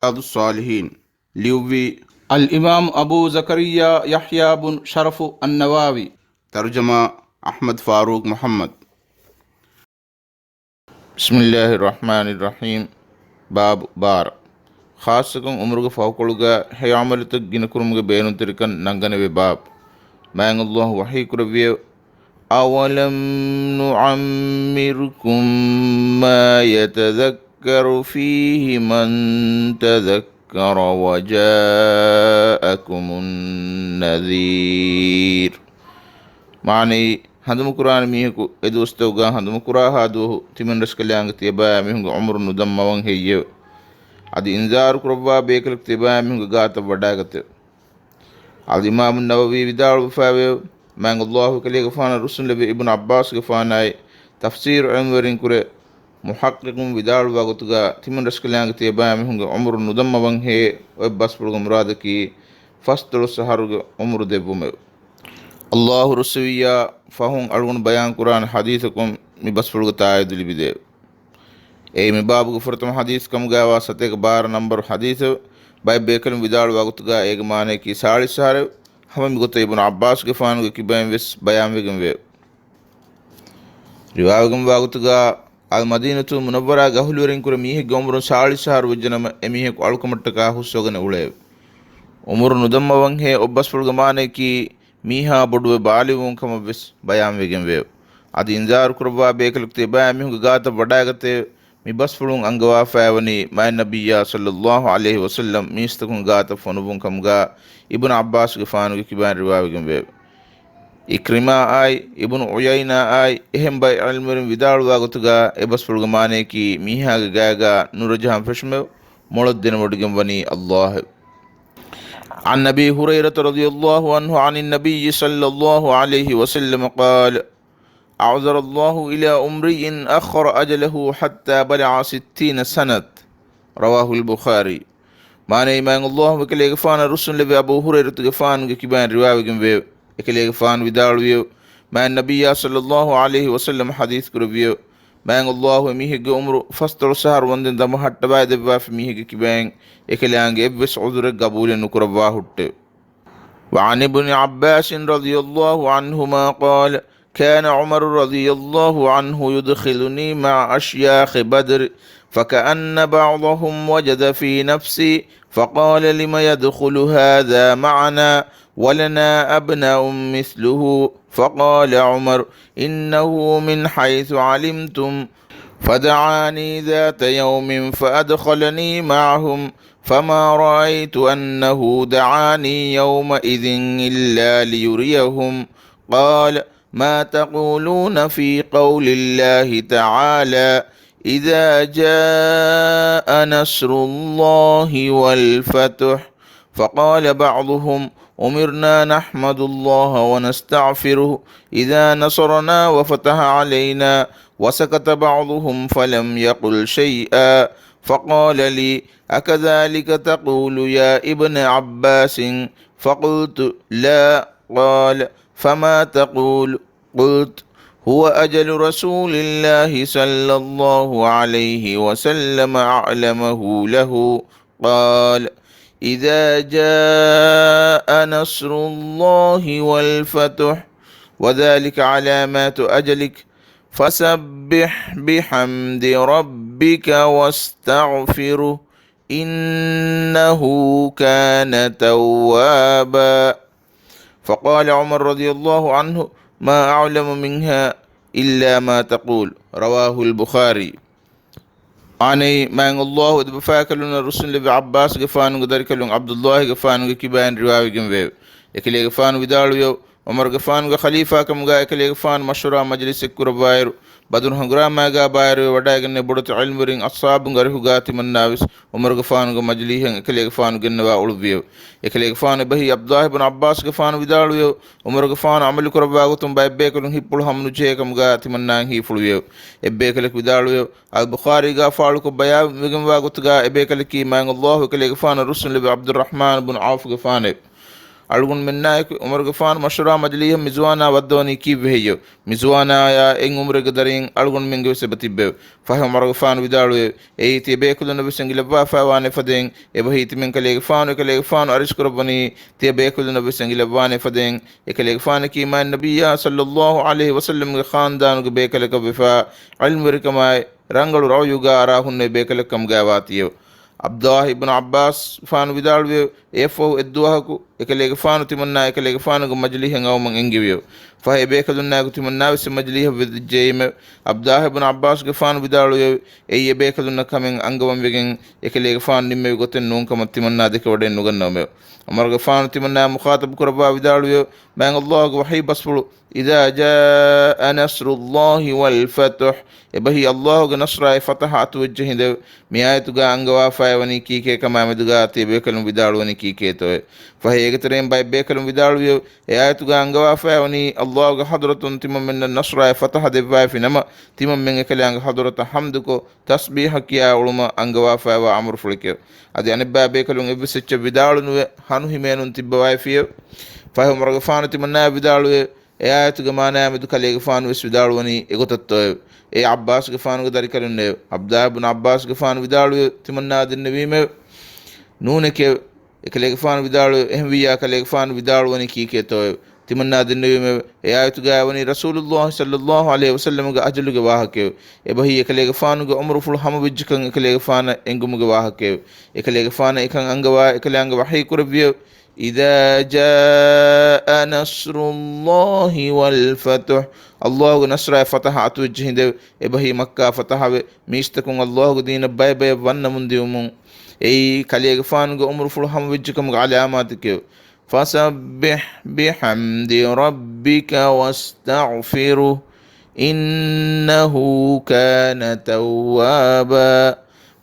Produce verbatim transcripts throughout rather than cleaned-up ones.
ރިޔާޟުއްޞާލިޙީން. ލިޔުއްވީ އަލްއިމާމު އަބޫ ޒަކަރިއްޔާ ޔަޙްޔާ ބުން ޝަރަފު އައްނަވަވީ. ތަރުޖަމާ އަޙްމަދު ފާރޫޤް މުޙައްމަދު. ބިސްމިއްލާހި ރަޙްމާނި ރަޙީމް. ބާބު ބާރަ. ޚާއްޞަކޮށް ޢުމުރުގެ ފަހުކޮޅުގަ ހެޔޮ ޢަމަލުތައް ގިނަކުރުމުގެ ބޭނުންތެރިކަން ނަންގަނެވޭ ބާބު. މާތް ﷲ ވަޙީކުރެއްވިއެވެ. أَوَلَمْ نُعَمِّرْكُم مَّا يَتَذَكَّرُ فِيهِ مَن تَذَكَّرَ وَجَاءَكُمُ النَّذِيرُ. މާނައީ، ހަނދުމަކުރާނެ މީހަކު އެދުވަސްތަކުގަ ހަނދުމަކުރާހާ ދުވަހު ތިމަންރަސްކަލާނގެ ތިޔަބައިމީހުންގެ ޢުމުރު ނުދަންމަވަން ހެއްޔެވެ؟ އަދި އިންޒާރު ކުރައްވާ ބޭކަލަކު ތިޔަބައިމީހުންގެ ގާތަށް ވަޑައިގަތެވެ. އަލްއިމާމު ނަވަވީ ވިދާޅުވެފައިވެއެވެ. މާތް ﷲ އެކަލޭގެފާނަށް ރުއްސުންލެއްވި އިބްނު ޢައްބާސްގެފާނާއި، ތަފްސީރު ޢިލްމުވެރިންކުރެ މުޙައްޤިޤުން ވިދާޅުވާ ގޮތުގަ، ތިމަންރަސްކަލާނގެ ތިޔަބައިމީހުންގެ ޢުމުރު ނުދަންމަވަންހޭ އޮތް ބަސްފުޅުގެ މުރާދަކީ ފަސްދޮޅަސް އަހަރުގެ ޢުމުރު ދެއްވުމެވެ. ﷲ ރުއްސެވިއްޔާ ފަހުން އަޅުގަނޑު ބަޔާންކުރާނެ ޙަދީޘަކުން މި ބަސްފުޅުގެ ތާއީދު ލިބިދެއެވެ. އެއީ މި ބާބުގެ ފުރަތަމަ ޙަދީޘް ކަމުގައިވާ ސަތޭކަ ބާރަ ނަންބަރު ޙަދީޘެވެ. ބައެއް ބޭކަލުން ވިދާޅުވާ ގޮތުގަ އޭގެ މާނަޔަކީ ސާޅީސް އަހަރެވެ. ހަމަ މިގޮތަށް އިބްނު ޢައްބާސްގެފާނުގެ ކިބައިން ވެސް ބަޔާންވެގެންވެއެވެ. ރިވާވެގެންވާ ގޮތުގަ، އަލްމަދީނަތުލް މުނައްވަރާގެ އަހުލުވެރިންކުރެ މީހެއްގެ ޢުމުރުން ސާޅީސް އަހަރު ވެއްޖެނަމަ، އެމީހަކު އަޅުކަމަށްޓަކާ ހުސްވެގަނެ އުޅެއެވެ. ޢުމުރު ނުދަންމަވަންހޭ އޮތް ބަސްފުޅުގެ މާނަޔަކީ، މީހާ ބޮޑުވެ ބާލިޣުވުން ކަމަށްވެސް ބަޔާންވެގެންވެއެވެ. އަދި އިންޒާރު ކުރައްވާ ބޭކަލަކު ތިޔަބައިމީހުންގެ ގާތަށް ވަޑައިގަތެވެ. މި ބަސްފުޅުން އަންގަވާފައިވަނީ މާތް ނަބިއްޔާ ޞައްލައްލާހު ޢަލައިހި ވަސައްލަމް މީސްތަކުން ގާތަށް ފޮނުއްވުން ކަމުގަ އިބްނު ޢައްބާސްގެފާނުގެ ކިބައިން ރިވާވެގެންވެއެވެ. އިކްރިމާއާއި، އިބްނު ޢުޔައިނާއާއި، އެހެން ބައެއް ޢިލްމުވެރިން ވިދާޅުވާ ގޮތުގަ އެ ބަސްފުޅުގެ މާނަޔަކީ މީހާގެ ގަޔަގަ ނުރަޖަހަން ފެށުމެވެ. މޮޅަށް ދެނެވޮޑިގެން ވަނީ ﷲ އެވެ. عن أبي هريرة رضي الله عنه عن النبي صلى الله عليه وسلم قال: أعذر الله إلى امرئ أخر أجله حتى بلغ ستين سنة. رواه البخاري. މާނައީ، މާތް ﷲ އެކަލޭގެފާނަށް ރުއްސުންލެއްވި އަބޫ ހުރައިރަތުގެފާނުގެ ކިބައިން ރިވާވެގެންވެއެވެ. އެކަލޭގެފާނު ވިދާޅުވިއެވެ. މާތް ނަބިއްޔާ ޞައްލައްލާހު ޢަލައިހި ވަސައްލަމަ ޙަދީޘް ކުރެއްވިއެވެ. މާތް ﷲ އެމީހެއްގެ ޢުމުރު ފަސްދޮޅަސް އަހަރު ވަންދެން ދަމަހައްޓަވައިދެއްވާފި މީހެއްގެ ކިބައިން އެކަލާނގެ އެއްވެސް ޢުޛުރެއް ގަބޫލެއް ނުކުރައްވާ ހުއްޓެވެ. وعن ابن عباس رضي الله عنهما قال: كان عمر رضي الله عنه يدخلني مع أشياخ بدر، فكأن بعضهم وجد في نفسي، فقال: لم يدخل هذا معنا ولنا أبناء مثله؟ فقال عمر: إنه من حيث علمتم. فدعاني ذات يوم فأدخلني معهم، فما رأيت أنه دعاني يومئذ إلا ليريهم. قال: ما تقولون في قول الله تعالى: إذا جاء نصر الله والفتح؟ فقال بعضهم: أمرنا نحمد الله ونستغفره إذا نصرنا وفتح علينا. وسكت بعضهم فلم يقل شيئا، فقال لي: أكذلك تقول يا ابن عباس؟ فقلت: لا. قال: فما تقول؟ قلت: هو أجل رسول الله صلى الله عليه وسلم أعلمه له. قال: إذا جاء نصر الله والفتح، وذلك علامات أجلك، فسبح بحمد ربك واستغفره، إنه كان توابا. فقال عمر رضي الله عنه: ما أعلم منها إلا ما تقول. رواه البخاري. އާނައީ، މާތް ﷲ އެދެބަފާކަލުންނަށް ރުއްސުންލެއްވި ޢައްބާސްގެފާނުގެ ދަރިކަލުން ޢަބްދުﷲގެފާނުގެ ކިބައިން ރިވާވެގެންވެއެވެ. އެކަލޭގެފާނު ވިދާޅުވިއެވެ. ޢުމަރުގެފާނުގެ ޚަލީފާކަމުގަ އެކަލޭގެފާނު މަޝްވަރާ މަޖިލިސެއް ކުރައްވާއިރު، ބަދުރު ހަނގުރާމާގާ ބާއިރުވެ ވަޑައިގެންނެވި ބޮޑެތި ޢިލްމުވެރިން އަޞްޙާބުންގެ އަރިހުގަ ތިމަންނާވެސް ޢުމަރުގެފާނުގެ މަޖިލީހަށް އެކަލޭގެފާނު ގެންނަވާ އުޅުއްވިއެވެ. އެކަލޭގެފާނު އެބަހީ ޢަބްދުﷲ ބިން ޢައްބާސްގެފާނު ވިދާޅުވިއެވެ. ޢުމަރުގެފާނު ޢަމަލު ކުރައްވާ ގޮތުން ބައެއް ބޭކަލުން ހިތްޕުޅު ހަމަނުޖެހޭ ކަމުގަ ތިމަންނާއަށް ހީފުޅުވިއެވެ. އެއްބޭކަލަކު ވިދާޅުވިއެވެ. އަލްބުޚާރީގާ ފާޅުކޮށް ބަޔާންވެގެންވާ ގޮތުގަ އެބޭކަލަކީ މާތް ﷲ އެކަލޭގެފާނަށް ރުއްސުންލެއްވި ޢަބްދުއްރަޙްމާން ބުން ޢައުފުގެފާނެވެ. އަޅުގަނޑުމެންނާއެކު ޢުމަރުގެފާނު މަޝްވަރާ މަޖިލީހަށް މިޒުވާނާ ވައްދަވަނީ ކީއްވެ ހެއްޔޯ؟ މިޒުވާނާޔާ އެއް ޢުމުރެއްގެ ދަރީން އަޅުގަނޑުމެންގެ ވެސް އެބަ ތިއްބެވެ. ފަހެ ޢުމަރުގެފާނު ވިދާޅުވެ، އެއީ ތިޔަ ބޭކަލުންނަށް ވެސް އެނގިލައްވާފައިވާނެ ފަދައިން، އެބަހީ ތިމަން ކަލޭގެފާނު އެކަލޭގެފާނު އަރިސްކުރައްވަނީ ތިޔަ ބޭކަލުންނަށް ވެސް އެނގިލައްވާނެ ފަދައިން، އެކަލޭގެފާނަކީ މާތް ނަބިއްޔާ ޞައްލައްލާހު ޢަލައިހި ވަސައްލަމްގެ ޚާންދާނުގެ ބޭކަލަކަށް ވެފާ، ޢިލްމުވެރިކަމާއި ރަނގަޅު ރައުޔުގާ އަރާ ހުންނެވި ބޭކަލެއް ކަމުގައި ވާތީއެވެ. ޢަބްދުﷲ އިބްނު ޢައްބާސް ފާނު ވިދާޅުވިއެވެ. އެއަށްފަހު އެއްދުވަހަކު އެކަލޭގެފާނު ތިމަންނާ އެކަލޭގެފާނުގެ މަޖިލީހަށް އައުމަށް އެންގެވިއެވެ. ފަހެ އެބޭކަލުންނާއެކު ތިމަންނާވެސް އެ މަޖިލީހަށް ވެދިއްޖައީމެވެ. ޢަބްދުﷲ އިބްނު ޢައްބާސްގެފާނު ވިދާޅުވިއެވެ. އެއީ އެބޭކަލުންނަށް ކަމެއް އަންގަވަންވެގެން އެކަލޭގެފާނު ނިންމެވި ގޮތެއް ނޫންކަމަށް ތިމަންނާ ދެކެވަޑައެއް ނުގަންނަވަމެވެ. ޢުމަރުގެފާނު ތިމަންނާ މުޚާޠަބު ކުރައްވާ ވިދާޅުވިއެވެ. މާތް ﷲގެ ވަޙީ ބަސްފުޅު، إذا جاء نصر الله والفتح، އެބަހީ ﷲގެ ނަޞްރާއި ފަތަޙަ އަތުވެއްޖެ ހިނދެވެ. މި އާޔަތުގާ އަންގަވާފައިވަނީ ކީކޭ ކަމާ މެދުގާ ތިޔަބޭކަލުން ވިދާޅުވަނީ ކީކޭތޯއެވެ؟ ފަހެ އޭގެ ތެރެއިން ބައެއް ބޭކަލުން ވިދާޅުވިއެވެ. އެ އާޔަތުގާ އަންގަވާފައިވަނީ ﷲގެ ޙަޟްރަތުން ތިމަންމެންނަށް ނަޞްރާއި ފަތަޙަ ދެއްވައިފި ނަމަ، ތިމަންމެން އެކަލާނގެ ޙަޟްރަތަށް ޙަމްދުކޮށް، ތަސްބީޙަ ކިޔާ އުޅުމަށް އަންގަވާފައިވާ އަމުރުފުޅެކެވެ. އަދި އަނެއްބައި ބޭކަލުން އެއްވެސް އެއްޗެއް ވިދާޅުނުވެ ހަނުހިމޭނުން ތިއްބަވައިފިއެވެ. ފަހެ ޢުމަރުގެފާނު ތިމަންނާއަށް ވިދާޅުވިއެވެ. އެ އާޔަތުގެ މާނާއާ މެދު ކަލޭގެފާނު ވެސް ވިދާޅުވަނީ އެގޮތަށްތޯއެވެ؟ އެ ޢައްބާސްގެފާނުގެ ދަރިކަލުންނެވެ. ޢަބްދުﷲ އިބްނު ޢައްބާސްގެފާނު ވިދާޅުވިއެވެ. ތިމަންނާ ދެންނެވީމެވެ. ނޫނެކެވެ. އެކަލޭގެފާނު ވިދާޅުވިއެވެ. އެހެންވިއްޔާ ކަލޭގެފާނު ވިދާޅުވަނީ ކީކޭތޯއެވެ؟ ތިމަންނާ ދެންނެވީމެވެ. އެ އާޔަތުގައި ވަނީ ރަސޫލުﷲ ޞައްލައްލާހު ޢަލައިހި ވަސައްލަމުގެ އަޖަލުގެ ވާހަކައެވެ. އެބަހީ އެކަލޭގެފާނުގެ ޢުމުރުފުޅު ހަމަވެއްޖެކަން އެކަލޭގެފާނަށް އެނގުމުގެ ވާހަކައެވެ. އެކަލޭގެފާނަށް އެކަން އަންގަވާ އެކަލާނގެ ވަޙީ ކުރެއްވިއެވެ. إذا جاء نصر الله والفتح، ﷲގެ ނަޞްރާއި ފަތަޙަ އަތުވެއްޖެ ހިނދެވެ. އެބަހީ މައްކާ ފަތަޙަވެ، މީސްތަކުން ﷲގެ ދީނަށް ބައިބަޔަށް ވަންނަމުން ދިއުމުން. އެއީ ކަލޭގެފާނުގެ ޢުމުރުފުޅު ހަމަވެއްޖެކަމުގެ ޢަލާމާތެކެވެ. فسبح بحمد ربك واستغفره إنه كان توابا.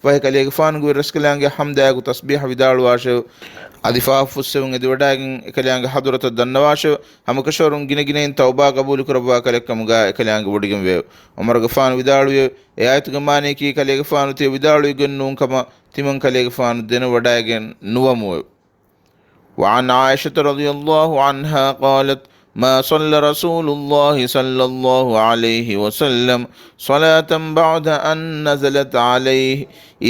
ފަހެ ކަލޭގެފާނުގެ ވެރިރަސްކަލާނގެ ޙަމްދާއެކު ތަސްބީޙަ ވިދާޅުވާށެވެ. އަދި ފާފަ ފުއްސެވުން އެދިވަޑައިގެން އެކަލާނގެ ޙަޟްރަތަށް ދަންނަވާށެވެ. ހަމަކަށަވަރުން ގިނަގިނައިން ތައުބާ ޤަބޫލުކުރައްވާ ކަލެއްކަމުގާ އެކަލާނގެ ވޮޑިގެންވެއެވެ. ޢުމަރުގެފާނު ވިދާޅުވިއެވެ. އެ އާޔަތުގެ މާނައަކީ ކަލޭގެފާނު ތިޔަ ވިދާޅުވިގެން ނޫންކަމަށް ތިމަން ކަލޭގެފާނު ދެނެވަޑައިގެން ނުވަމުއެވެ. وعن عائشة رضي الله عنها قالت: ما صلى رسول الله صلى الله عليه وسلم صلاة بعد أن نزلت عليه: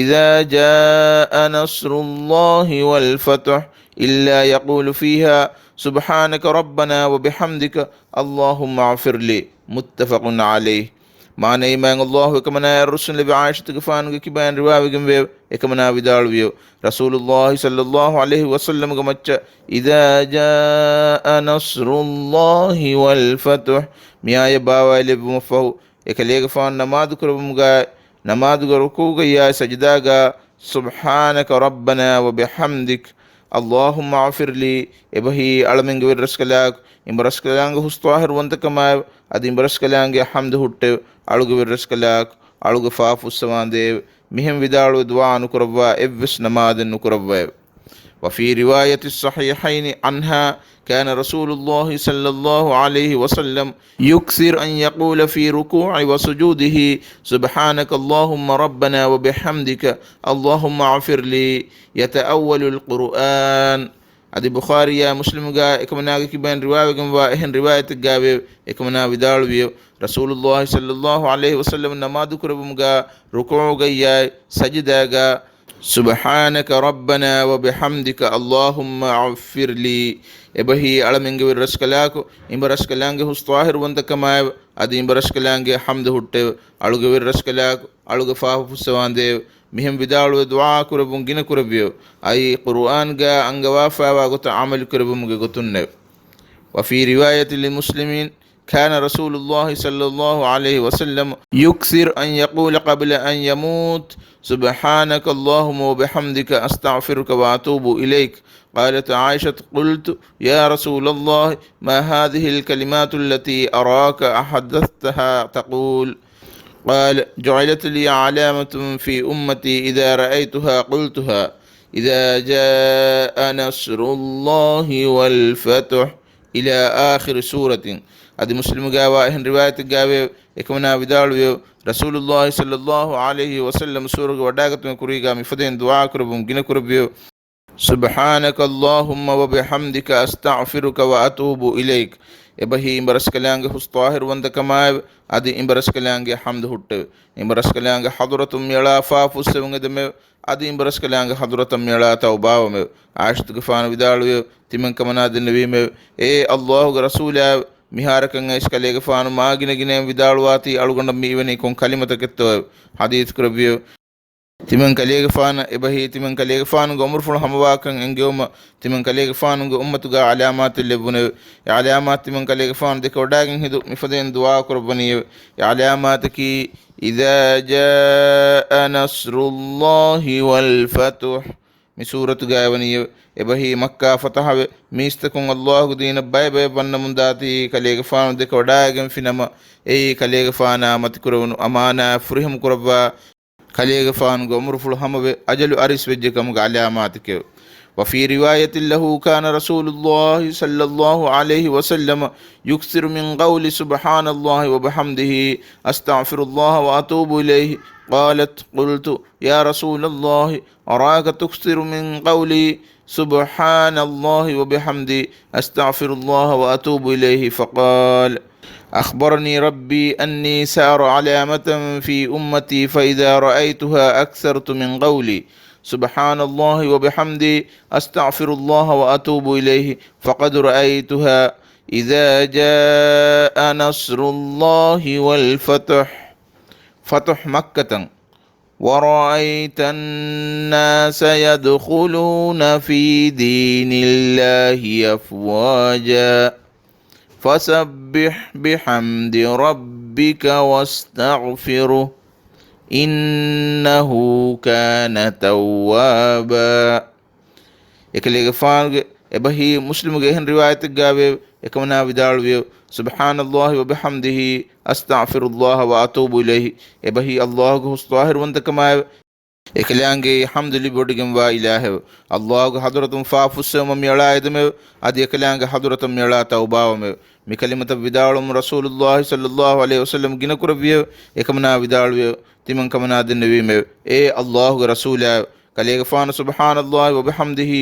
إذا جاء نصر الله والفتح، إلا يقول فيها: سبحانك ربنا وبحمدك، اللهم اغفر لي. متفق عليه. މާނައީ، މާތް ﷲ އެކަމަނާއަށް ރުއްސުންލެއްވި ޢާއިޝަތުގެފާނުގެ ކިބައިން ރިވާވެގެންވެއެވެ. އެކަމަނާ ވިދާޅުވިއެވެ. ރަސޫލުﷲ ޞައްލައްލާހު ޢަލައިހި ވަސައްލަމުގެ މައްޗަށް، إذا جاء نصر الله والفتح، މި އާޔަތް ބާވައިލެއްވުމަށްފަހު، އެކަލޭގެފާނު ނަމާދު ކުރެއްވުމުގައި، ނަމާދުގެ ރުކޫޢުގައްޔާއި ސަޖިދާގަ، سبحانك ربنا وبحمدك، اللهم اغفر لي، އެބަހީ އަޅަމެންގެ ވެރިރަސްކަލާކޮ، އިބަރަސްކަލާނގެ ހުސްޠާހިރުވަންތަކަމާއެވެ. އަދި އިބަރަސްކަލާނގެ ޙަމްދު ހުއްޓެވެ. އަޅުގެ ވެރިރަސްކަލާކޮ، އަޅުގެ ފާފަ ފުއްސަވާނދޭވެ. މިހެން ވިދާޅުވެ ދުޢާ ނުކުރައްވާ އެއްވެސް ނަމާދެއް ނުކުރައްވައެވެ. وفي رواية الصحيحين عنها: كان رسول الله صلى الله عليه وسلم يكثر أن يقول في ركوعه وسجوده: سبحانك اللهم ربنا وبحمدك، اللهم اغفر لي، يتأول القرآن. އަދި ބުޚާރީއާ މުސްލިމުގާ އެކަމަނާގެ ކިބައިން ރިވާވެގެންވާ އެހެން ރިވާޔަތެއްގާވެއެވެ. އެކަމަނާ ވިދާޅުވިއެވެ. ރަސޫލުﷲ ޞައްލައްލާހު ޢަލައިހި ވަސައްލަމަ ނަމާދު ކުރެއްވުމުގާ ރުކޫޢުގައްޔާއި ސަޖިދާގާ، سبحانك ربنا وبحمدك، اللهم اغفر لي، އެބަހީ އަޅަމެންގެ ވެރިރަސްކަލާކޮ، އިބަރަސްކަލާނގެ ހުސްޠާހިރުވަންތަކަމާއެވެ. އަދި އިބަރަސްކަލާނގެ ޙަމްދު ހުއްޓެވެ. އަޅުގެ ވެރިރަސްކަލާކޮ، އަޅުގެ ފާފަ ފުއްސަވާނދޭވެ. މިހެން ވިދާޅުވެ ދުޢާ ކުރެއްވުން ގިނަ ކުރެއްވިއެވެ. އައީ ޤުރުއާންގާ އަންގަވާފައިވާ ގޮތަށް ޢަމަލު ކުރެއްވުމުގެ ގޮތުންނެވެ. وفي رواية لمسلم: كان رسول الله صلى الله عليه وسلم يكثر أن يقول قبل أن يموت: سبحانك اللهم وبحمدك، أستغفرك وأتوب إليك. قالت عائشة: قلت: يا رسول الله، ما هذه الكلمات التي أراك أحدثتها تقول؟ قال: جعلت لي علامة في أمتي، إذا رأيتها قلتها، إذا جاء نصر الله والفتح، إلى آخر سورة. އަދި މުސްލިމުގާވާ އެހެން ރިވާޔަތެއްގާވެއެވެ. އެކަމަނާ ވިދާޅުވިއެވެ. ރަސޫލުﷲ ޞައްލައްލާހު ޢަލައިހި ވަސައްލަމަ ސޫރަގެ ވަޑާގަތުމުގެ ކުރީގާ މިފަދައިން ދުޢާ ކުރެއްވުން ގިނަ ކުރެއްވިއެވެ. سبحانك اللهم وبحمدك أستغفرك وأتوب إليك. އެބަހީ އިނބަރަސްކަލާނގެ ހުސް ޠާހިރުވަންތަކަމާއެވެ. އަދި އިނބަރަސްކަލާނގެ ޙަމްދު ހުއްޓެވެ. އިނބަރަސްކަލާނގެ ޙަޟުރަތުން މިއަޅާ ފާފުއްސެވުން އެދެމެވެ. އަދި އިނބަރަސްކަލާނގެ ޙަޟުރަތަށް މިއަޅާ ތައުބާވަމެވެ. ޢާއިޝަތުގެފާނު ވިދާޅުވިއެވެ. ތިމަންކަމަނާ ދެންނެވީމެވެ. އޭ ﷲގެ ރަސޫލާއެވެ. މިހާރަކަށް އައިސް ކަލޭގެފާނު މާގިނަ ގިނައިން ވިދާޅުވާތީ އަޅުގަނޑަށް މިއިވެނީ ކޮން ކަލިމަތަކެއްތޯއެވެ؟ ޙަދީޘް ކުރެއްވިއެވެ. ތިމަން ކަލޭގެފާނަށް އެބަހީ ތިމަން ކަލޭގެފާނުގެ އުމުރުފުޅު ހަމަވާކަން އެންގެވުމަށް ތިމަން ކަލޭގެފާނުގެ އުއްމަތުގަ ޢަލާމާތެއް ލެއްވުނެވެ. އެ ޢަލާމާތު ތިމަން ކަލޭގެފާނު ދެކެވަޑާގެން ހިނދު މިފަދައިން ދުޢާ ކުރައްވަނީއެވެ. އެ ޢަލާމާތަކީ، إذا جاء نصر الله والفتح. މި ސޫރަތުގައި ވަނީއެވެ. އެބަހީ މައްކާ ފަތަޙަވެ، މީސްތަކުން ﷲގެ ދީނަށް ބައިބައެއް ވަންނަމުންދާތީ ކަލޭގެފާނު ދެކެވަޑާގެންފިނަމަ، އެއީ ކަލޭގެފާނާ މަތިކުރެވުނު އަމާނާތް ފުރިހަމަ ކުރައްވާ، ކަލޭގެފާނުގެ އުމުރުފުޅު ހަމަވެ، އަޖަލު އަރިސްވެއްޖެ ކަމުގެ ޢަލާމާތެކެވެ. وفي رواية له كان رسول الله صلى الله عليه وسلم يكثر من قول سبحان الله وبحمده أستغفر الله وأتوب إليه. قالت: قلت: يا رسول الله، أراك تكثر من قول سبحان الله وبحمده أستغفر الله وأتوب إليه، فقال: أخبرني ربي أني سأرى علامة في أمتي فإذا رأيتها أكثرت من قولي سبحان الله وبحمده أستغفر الله وأتوب إليه، فقد رأيتها إذا جاء نصر الله والفتح. ފަތުޙު މައްކަތަށް. ورأيت الناس يدخلون في دين الله أفواجا فسبح بحمد ربك واستغفره إنه كان توابا. އެކަލޭގެފާނުގެ އެބަހީ މުސްލިމުގެ އެހެން ރިވާޔަތެއްގައިވެއެވެ. އެކަމަނާ ވިދާޅުވިއެވެ. سبحان الله وبحمده أستغفر الله وأتوب إليه. އެބަހީ ﷲގެ ހުސް ޠާހިރުވަންތަކަމާއެވެ. އެކަލާނގެއީ ޙަމްދު ލިބިވޮޑިގެންވާ އިލާހެވެ. ﷲގެ ޙަޟުރަތުން ފާފުއްސެވުމަށް މިއަޅާ އެދެމެވެ. އަދި އެކަލާނގެ ޙަޟުރަތަށް މިއަޅާ ތައުބާވަމެވެ. މި ކަލިމަތައް ވިދާޅުވުމުން ރަސޫލުﷲ ޞައްލަﷲު ޢަލައިހި ވަސައްލަމަ ގިނަ ކުރެއްވިއެވެ. އެކަމަނާ ވިދާޅުވިއެވެ. ތިމަން ކަމަނާ ދެންނެވީމެވެ. އޭ ﷲގެ ރަސޫލާއެވެ. ކަލޭގެފާނު سبحان الله وبحمده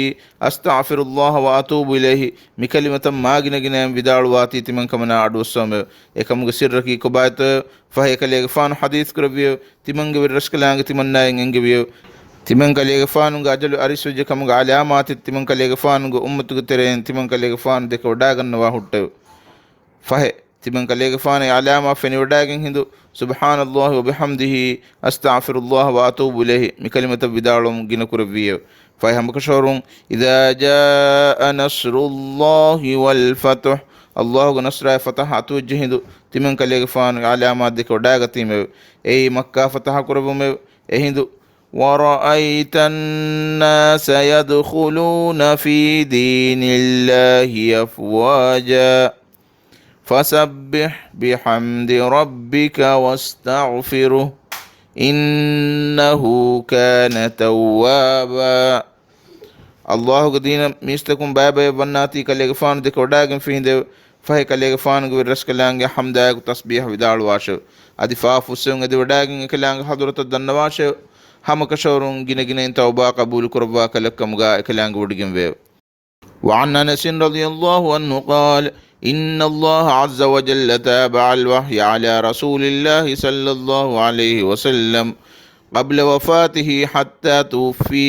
أستغفر الله وأتوب إليه މި ކަލިމަތައް މާގިނަ ގިނައިން ވިދާޅުވާތީ ތިމަން ކަމަނާ އަޑުއައްސަވަމެވެ. އެކަމުގެ ސިއްރަކީ ކޮބާތޯއެވެ؟ ފަހެ ކަލޭގެފާނު ޙަދީޘް ކުރެއްވިއެވެ. ތިމަންގެ ވެރިރަސްކަލާނގެ ތިމަންނައިން އެންގެވިއެވެ. ތިމަން ކަލޭގެފާނުގެ އަޖަލު އަރިސްވެއްޖެ ކަމުގެ ޢަލާމާތެއް ތިމަން ކަލޭގެފާނުގެ އުއްމަތުގެ ތެރެއިން ތިމަން ކަލޭގެފާނު ދެކެވަޑާގަންނަވާ ހުއްޓެވެ. ފަހެ، ތިމަން ކަލޭގެފާނު އެ ޢަލާމާތް ފެނިވަޑާގެން ހިނދު، سبحان الله وبحمده أستغفر الله وأتوب إليه މި ކަލިމަތައް ވިދާޅުވަމުން ގިނަ ކުރެއްވިއެވެ. ފަހެ ހަމަކަށަވަރުން، إذا جاء نصر الله والفتح، ﷲގެ ނަޞްރާއި ފަތަޙަ އަތުވެއްޖެ ހިނދު، ތިމަން ކަލޭގެފާނު އެ ޢަލާމާތް ދެކެވަޑާގަތީމެވެ. އެއީ މައްކާ ފަތަޙަ ކުރެއްވުމެވެ. އެހިނދު، ورأيت الناس يدخلون في دين الله أفواجا فسبح بحمد ربك واستغفره إنه كان توابا. ﷲގެ ދީނަށް މީސްތަކުން ބައިބައެއް ވަންނާތީ ކަލޭގެފާނު ދެކެވަޑާގެންފި ހިނދެވެ. ފަހެ ކަލޭގެފާނުގެ ވެރިރަސްކަލާނގެ ޙަމްދާއެކު ތަސްބީޙަ ވިދާޅުވާށެވެ. އަދި ފާފުއްސެވުން އެދިވަޑާގެން އެކަލާނގެ ޙަޟުރަތަށް ދަންނަވާށެވެ. ހަމަކަށަވަރުން ގިނަގިނައިން ތައުބާ ޤަބޫލު ކުރައްވާ ކަލެއްކަމުގާ އެކަލާނގެ ވޮޑިގެންވެއެވެ. وعن أنس رضي الله عنه قال: إن الله عز وجل تابع الوحي على رسول الله صلى الله عليه وسلم قبل وفاته حتى توفي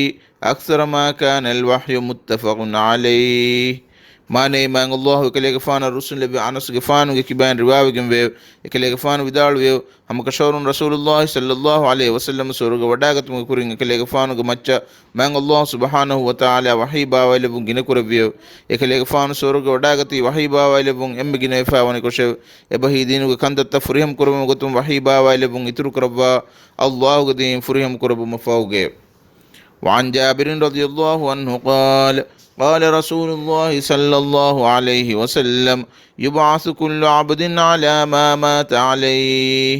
أكثر ما كان الوحي، متفق عليه. މާނައީ، މާތް ﷲ އެކަލޭގެފާނަށް ރުއްސުންލެއްވި އަނަސްގެފާނުގެ ކިބައިން ރިވާވެގެންވެއެވެ. އެކަލޭގެފާނު ވިދާޅުވިއެވެ. ހަމަކަށަވަރުން ރަސޫލުﷲ ޞައްލަﷲު ޢަލައިހި ވަސައްލަމަ ސުވަރުގެ ވަޑާގަތުމުގެ ކުރިން އެކަލޭގެފާނުގެ މައްޗަށް މާތް ﷲ ސުބްޙާނަހޫ ވަތަޢާލާ ވަޙީ ބާވައިލެއްވުން ގިނަ ކުރެއްވިއެވެ. އެކަލޭގެފާނު ސުވަރުގެ ވަޑާގަތީ ވަޙީ ބާވައިލެއްވުން އެންމެ ގިނަވެފައިވަނިކޮށެވެ. އެބަހީ ދީނުގެ ކަންތައްތައް ފުރިހަމަ ކުރުމުގެ ގޮތުން ވަޙީ ބާވައިލެއްވުން އިތުރު ކުރައްވާ، ﷲގެ ދީން ފުރިހަމަ ކުރެއްވުމަށްފަހުގައެވެ. وعن جابر رضي الله عنه قال: قال رسول الله صلى الله عليه وسلم: يبعث كل عبد على ما مات عليه.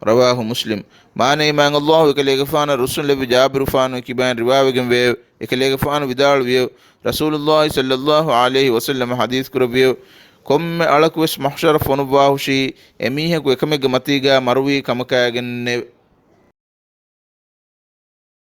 رواه مسلم. މާނައީ، މާތް ﷲ އެކަލޭގެފާނަށް ރުއްސުންލެއްވި ޖާބިރުފާނުގެ ކިބައިން ރިވާވެގެންވެއެވެ. އެކަލޭގެފާނު ވިދާޅުވިއެވެ. ރަސޫލުﷲ ޞައްލަﷲު ޢަލައިހި ވަސައްލަމަ ޙަދީޘް ކުރެއްވިއެވެ. ކޮންމެ އަޅަކުވެސް މަޙްޝަރަށް ފޮނުއްވާހުށީ، އެމީހަކު އެކަމެއްގެ މަތީގާ މަރުވީ ކަމަކާގެންނެވެ.